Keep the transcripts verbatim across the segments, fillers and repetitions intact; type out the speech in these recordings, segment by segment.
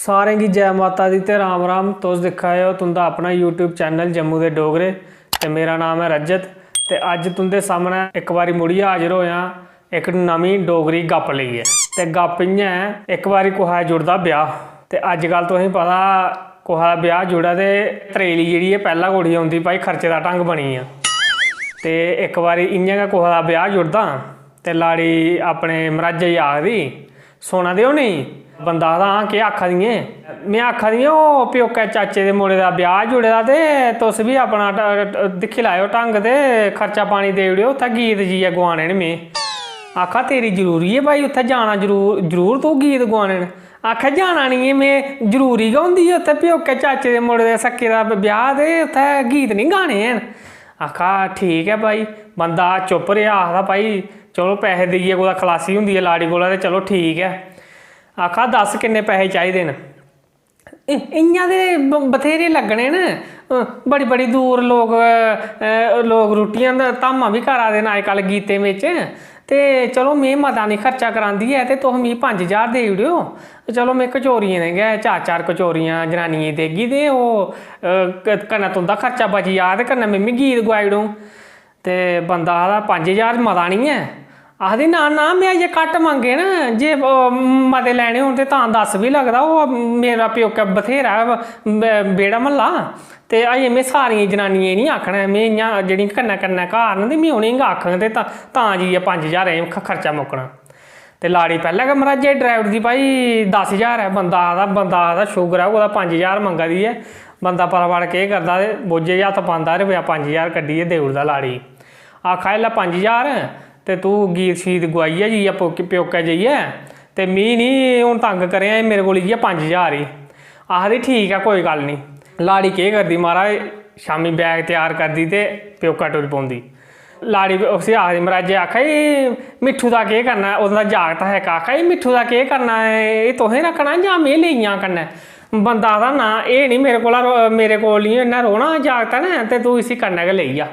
सारें गी जै माता दी ते राम राम। तुस दिक्खा दे ओ तुं'दा अपना YouTube चैनल जम्मू दे डोगरे ते मेरा नाम ऐ रजत। ते अज्ज तुं'दे सामनै इक बारी मुड़ियै हाजर होएआं इक नमीं डोगरी गप्प लेइयै। ते गप्प इ'यां ऐ, इक बारी कुसै दा जुड़दा ब्याह्, ते अज्जकल तुसेंगी पता कुसै दा ब्याह् जुड़ै ते त्रेली जेह्ड़ी ऐ पैह्ला कुड़ी औंदी, भाई खर्चे दा ढंग बनी गेआ। ते इक बारी इ'यां गै कुसै दा ब्याह् जुड़दा ते लाड़ी अपने मर्हाजै गी आखदी, "सोना देओ नी?" बंदा आखदा, "हां, केह् आखा दी ऐ?" "में आखा दी आं, ओह् प्योकै चाचे दे मुड़े दा ब्याह् जुड़े दा ते तुस बी अपना ढ-, ढ-, दिक्खी लैएओ ढंग ते खर्चा पानी देई ओड़ेओ, उत्थै गीत जाइयै गोआने न में।" आखा, "तेरी जरूरी ऐ भाई, उत्थै जाना जरूर, जरूर तूं गीत गोआने न।" आखै, "जाना निं ऐ में, जरूरी गै होंदी ऐ उत्थै प्योकै चाचे दे मुड़े दे सक्के दा ब्याह् ते उत्थै गीत निं गाने हैन।" आखा, "ठीक ऐ भाई।" बंदा चुप्प रेहा, आखदा, "भाई, चलो, पैसे देइयै कुतै खलासी होंदी ऐ लाड़ी कोला ते चलो ठीक ऐ।" आखा, "दस्स, किन्ने पैसे चाहिदे न?" "इ-, इ'यां ते ब-, बथेरे लग्गने न, अ, बड़ी, बड़ी दूर लोक, अ, लोक रुट्टियां ध-, धामां बी करा दे न अजकल गीतें बिच, ते चलो, में मता निं खर्चा करांदी ऐ, ते तुस मिगी पंज ज्हार देई ओड़ेओ। चलो, में कचोरियें दे गै चार, चार कचोरियां जनानियें गी देगी, ते ओह्, अ, क-, कन्नै तुं'दा खर्चा बची जाग, ते कन्नै में बी गीत गोआई ओड़ङ।" ते बंदा आखदा, "पंज ज्हार मता निं ऐ?" आखदी, "ना, ना, में अजें घट्ट मंगे न, जे, अ, मते लैने होन ते तां दस्स बी लगदा, ओह् मेरा प्योकै बथेरा ऐ ब-, बेह्ड़ा म्हल्ला, ते अजें में सारियें जनानियें गी निं आखना ऐ, में इ'यां जेह्ड़ियां कन्नै, कन्नै घर न ते में उ'नेंगी गै आखङ ते तां, तां जाइयै पंज ज्हार अजें ख-, खर्चा मुक्कना।" ते लाड़ी पैह्लें गै मर्हाजै गी डराई ओड़दी, "भाई, दस्स ज्हार ऐ।" बंदा आखदा, बंदा आखदा, "शुकर ऐ, कुतै पंज ज्हार मंगा दी ऐ।" बंदा फटाफट केह् करदा ते बोझे च हत्थ पांदा, रपेआ पंज ज्हार कड्ढियै देई ओड़दा लाड़ी गी। आखा, "एह् लै पंज ज्हार, ते तूं गीत शीत गोआइयै जाइयै प्योकै, प्योकै जाइयै, ते मी निं हून तंग करेआं, एह् मेरे कोल इ'यै पंज ज्हार ही।" आखदी, "ठीक ऐ, कोई गल्ल निं।" लाड़ी केह् करदी, महाराज, शामीं बैग त्यार करदी ते प्योकै टुरी पौंदी। लाड़ी उसी आखदी, मर्हाजै आखा, "एह् मिट्ठू दा केह् करना ऐ?" ओह्दा जागत हा इक, आखा, "एह् मिट्ठू दा केह् करना ऐ? एह् तुसें रक्खना जां में लेई जां कन्नै?" बंदा आखदा, "ना, एह् निं मेरे कोला रो-, मेरे कोल निं इन्नै रौह्ना, जागत ऐ ना, ते तूं इसी कन्नै गै लेई जा।"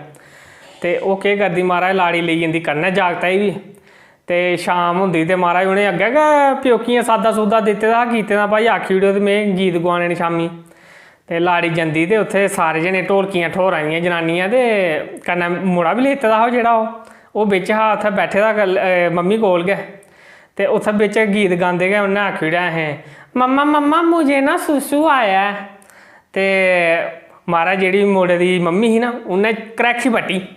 ते ओह् केह् करदी, महाराज, लाड़ी लेई जंदी कन्नै जागतै गी बी। ते शाम होंदी ते महाराज उ'नें अग्गें गै प्योकियें सादा सूदा दित्ते दा हा, कीते दा, "भाई, आखी ओड़ेओ ते में गीत गोआने न शामीं।" ते लाड़ी जंदी ते उत्थै सारे जने, ढोलकियां ठोरां दियां जनानियां ते कन्नै मुड़ा बी लेते दा हा ओह्, जेह्ड़ा ओह्, ओह् बिच हा, उत्थै बैठे दा कल-, अ, मम्मी कोल गै। ते उत्थै बिच गीत गांदे गै उन्नै आखी ओड़ेआ अहें, "मम्मा, मम्मा, मुझे ना सुसु आया है।" ते महाराज जेह्ड़ी मुड़े दी मम्मी ही ना, उन्नै क्रैची पट्टी।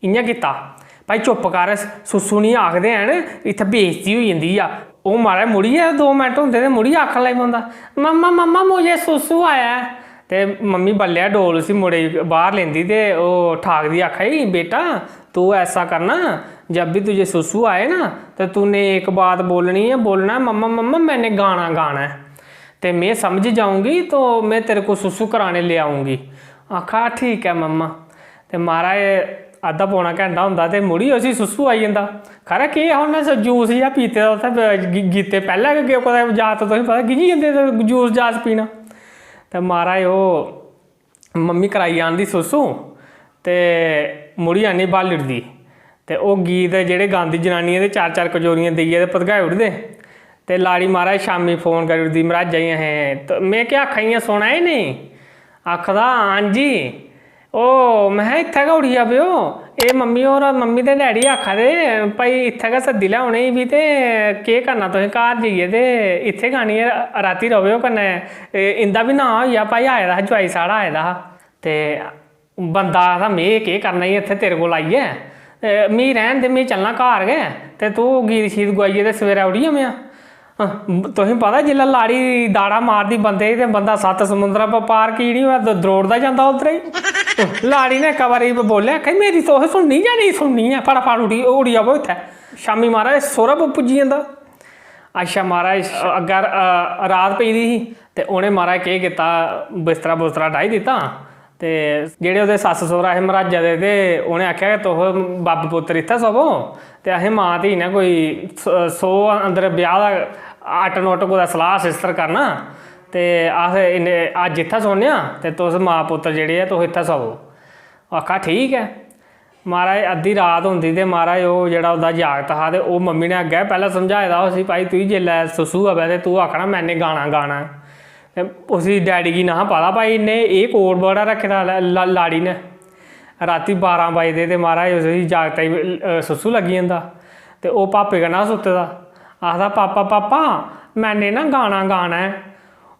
इ'यां कीता, "भाई चुप्प कर, सुसु निं आखदे हैन, इत्थै बेइज्जती होई जंदी आ।" ओह् महाराज मुड़ियै दो मिंट होंदे ते मुड़ियै आखन लगी पौंदा, "मम्मा, मम्मा, मुझे सुसु आया है।" ते मम्मी बल्लेआ डोल उसी मुड़े गी बाह्र लेंदी ते ओह् ठाकदी, आखा दी, "बेटा, तू ऐसा करना, जब भी तुझे सुसु आए ना, तो तूने एक बात बोलनी है, बोलना है, 'मम्मा, मम्मा, मैंने गाना गाना है।' ते मैं समझ जाऊंगी तो मैं तेरे को सुसु कराने ले आऊंगी।" आखा, "ठीक ऐ मम्मा।" ते महाराज अद्धा पौना घैंटा होंदा ते मुड़ी उसी सुसु आई जंदा। खरै केह् हा, उन्नै स-, जूस जेहा पीते दा उत्थै ब-, गी-, गीते पैह्लें गै गे-, कुतै जागत तुसें पता गिज्झी जंदे ते जूस जास पीना। ते महाराज ओह् मम्मी कराई आह्नदी सुसु ते मुड़ी आह्नी ब्हाली ओड़दी। ते ओह् गीत जेह्ड़े गांदी जनानियां ते चार चार कचोरियां देइयै ते भदकाई ओड़दे। ते लाड़ी महाराज शामीं फोन करी ओड़दी, "मर्हाजै गी अहें, त-, में केह् आक्खा, इ'यां सुना दे नी?" आखदा, "हां जी।" "ओह्, में इत्थै गै उठी आवेओ। एह् मम्मी होर, मम्मी ते डैडी आखा दे, भाई, इत्थै गै सद्दी लै उ'नेंगी बी, ते केह् करना तुसें घर जाइयै, ते इत्थै गै आनियै रातीं रवेओ कन्नै। एह्, इं'दा बी नांऽ होई गेआ, भाई, आए दा हा, जोआई साढ़ा आए दा हा।" ते बंदा आखदा, "में केह् करना ई इत्थै तेरे कोल आइयै? ए, मी रैह्न दे, में चलना घर गै, ते तूं गीत शीत गोआइयै ते सवेरै उठी आवेआं।" हं, तुसें पता, जिसलै लाड़ी दाड़ा मारदी बंदे गी, ते बंदा सत्त समुंदरा प-, पार की निं होऐ, द-, द्रौड़दा जंदा उद्धरै गी। हं, लाड़ी ने इक्कै बारी बोल्लेआ, आखा, "मेरी तुसें सुननी जां नेईं सुननी ऐ? फटाफट उठी, उठी आवो इत्थै।" शामीं, महाराज, सौह्रै प-, पुज्जी जंदा। अच्छा, महाराज, अग्गै, अ, रात पेई दी ही, ते उ'नें, महाराज, केह् कीता, बिस्तरा बुस्तरा डाही दित्ता। ते जेह्ड़े ओह्दे सस्स सौह्रा हे मर्हाजै दे, ते उ'नें आखेआ कि तुस बब्ब पुत्तर इत्थै सवो, ते असें मां धी ने कोई स-, सौ अंदर ब्याह् दा अट्ट नोट कुतै सलाह् सिस्तर करना, ते अस इन्ने अज्ज इत्थै सौन्ने आं, ते तुस मां पुत्तर जेह्ड़े ऐ, तुस इत्थै सवो। आखा, "ठीक ऐ।" महाराज, अद्धी रात होंदी ते महाराज, ओह् जेह्ड़ा ओह्दा जागत हा, ते ओह् मम्मी ने अग्गें पैह्लें समझाए दा उसी, "भाई, तुगी जेल्लै सुसु आवै ते तूं आखना, 'मैंने गाना गाना ऐ।'" ते उसी डैडी गी नेहा पता, भाई, इन्ने एह् कोड वर्ड रक्खे दा ला-, ला-, लाड़ी ने। रातीं बारां बजदे ते महाराज, उसी जागतै गी, अ, सुसु लग्गी जंदा, ते ओह् भापे कन्नै सुत्ते दा। आखदा, "पापा, पापा, मैंने ना गाना गाना ऐ।"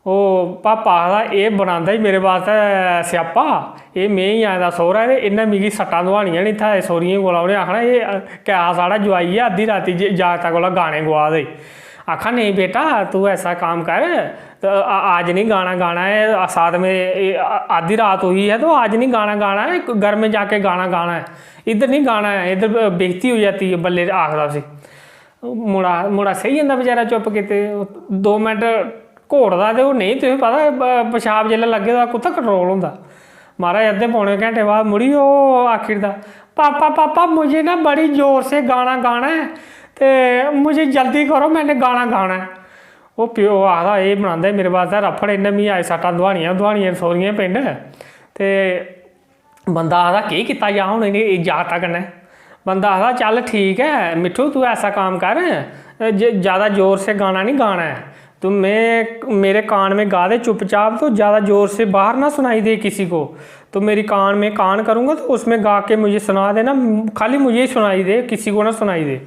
ओह् पापा आखदा, "एह् बनांदा ही मेरे बास्तै स्यापा, एह् में ही आए दा सौह्रा ते इन्नै मिगी सट्टां दुआनियां न इत्थै सौह्रियें कोला।" उ'नें आखना, "एह् क्या साढ़ा जुआई ऐ, अद्धी रातीं ज-, जागतै कोला गाने गोआ दे।" आखा, "नेईं बेटा, तू ऐसा काम कर, त आ-, आज नहीं गाना गाना है, साथ में, ए, आ-, आधी रात हुई है, तो आज नहीं गाना गाना है, घर में जाके गाना गाना है, इधर नहीं गाना है, इधर बेइज्जती हो जाती है।" बल्ले आखदा उसी। मुड़ा, मुड़ा सेही जंदा बेचारा चुप्प कीते। दो मिंट घोड़दा ते ओह् नेईं, तुसें पता, ब-, पेशाब जेल्लै लग्गे दा, कुत्थै कंट्रोल होंदा? महाराज, अद्धे पौने घैंटे बाद मुड़ी ओह् आखी ओड़दा, "पापा, पापा, मुझे ना बड़ी जोर से गाना गाना है, ते मुझे जल्दी करो, मैंने गाना गाना है।" ओह् प्यो आखदा, "एह् बनांदा मेरे बास्तै रफड़, इन्नै मिगी अज्ज सट्टां दुआनियां, दुआनियां सौह्रियें पिंड।" ते बंदा आखदा, "केह् कीता जा हून इ'नें, इस जागता कन्नै?" बंदा आखदा, "चल ठीक ऐ मिट्ठू, तू ऐसा कम्म कर, ज-, ज़्यादा जोर से गाना नहीं गाना है। तू मैं, मेरे कान में गा दे चुपचाप, तो ज़्यादा जोर से बाहर ना सुनाई दे किसी को। तो मेरी कान में कान करूँगा, तो उसमें गा के मुझे सुना देना, खाली मुझे ही सुनाई दे, किसी को ना सुनाई दे।"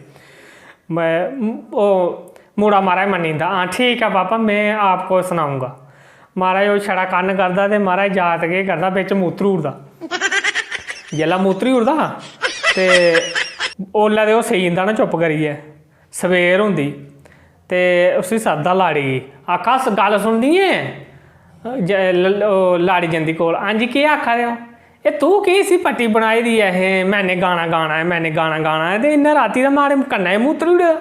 मैं, ओह् मुड़ा महाराज मन्नी जंदा, "हां, ठीक ऐ पापा, मैं आपको सनाऊंगा।" महाराज, ओह् छड़ा कन्न करदा ते महाराज, जागत केह् करदा, बिच मूतरी ओड़दा। जेल्लै मूतरी ओड़दा ते ओल्लै ते ओह् सेई जंदा ना चुप्प करियै। सवेर होंदी ते उसी सद्ददा लाड़ी गी, आखा, "स-, गल्ल सुननी ऐ?" ज-, ल-, ल-, ओह् लाड़ी जंदी कोल, "हां जी, केह् आखा दे ओ?" "ए, तू केह् इसी पट्टी बनाई दी ऐ, हे, मैंने गाना गाना ऐ, मैंने गाना गाना ऐ, ते इन्नै रातीं दा माड़े कन्नै गै मूतरी ओड़े दा।"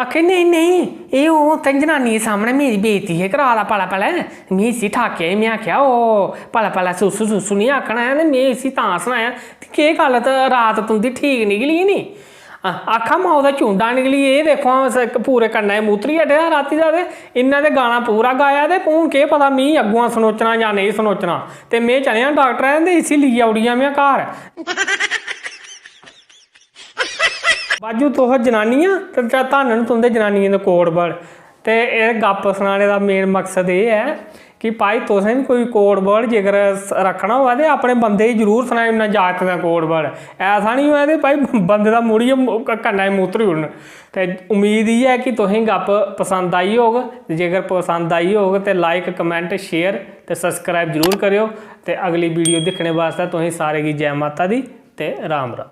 आखे, "नेईं, नेईं, एह् ओह् उत्थै जनानियें सामनै मेरी बेइज्जती है करा दा, पलै, पलै, में इसी ठाकेआ, में आखेआ, ओह् पलै, पलै, सुसु, सुसु निं आखना ऐ, ते में इसी तां सनाया, ते केह् गल्ल, ते रात तुं'दी ठीक निकली नी?" आ-, आखा, "माऊ दा चूंडा निकली, एह् देखो हां, स-, पूरे कन्नै मूतरी हटेआ रातीं दा, ते इन्नै ते गाना पूरा गाया, ते हून केह् पता मी अग्गुआं सनोचना जां नेईं सनोचना, ते में चलेआं डाक्टरै दे, इसी लेई औड़ियां में घर।" बाजू, तुस जनानियां, ते धन्न न तुं'दे जनानियें दे कोड वर्ड। ते एह् गप्प सनाने दा मेन मकसद एह् ऐ कि भाई, तुसें बी कोई कोड वर्ड जेकर स-, रक्खना होऐ ते अपने बंदे गी जरूर सनाई ओड़ना, जागतें दा कोड वर्ड। ऐसा निं होऐ ते भाई, बंदे दा मुड़ियै मु-, क-, कन्नै गै मूतरी ओड़न। ते उम्मीद इ'यै ऐ कि तुसें गप्प पसंद आई होग। जेकर पसंद आई होग ते like, comment, share ते subscribe जरूर करेओ। ते अगली video दिक्खने बास्तै तुसें सारें गी जै माता दी ते राम राम।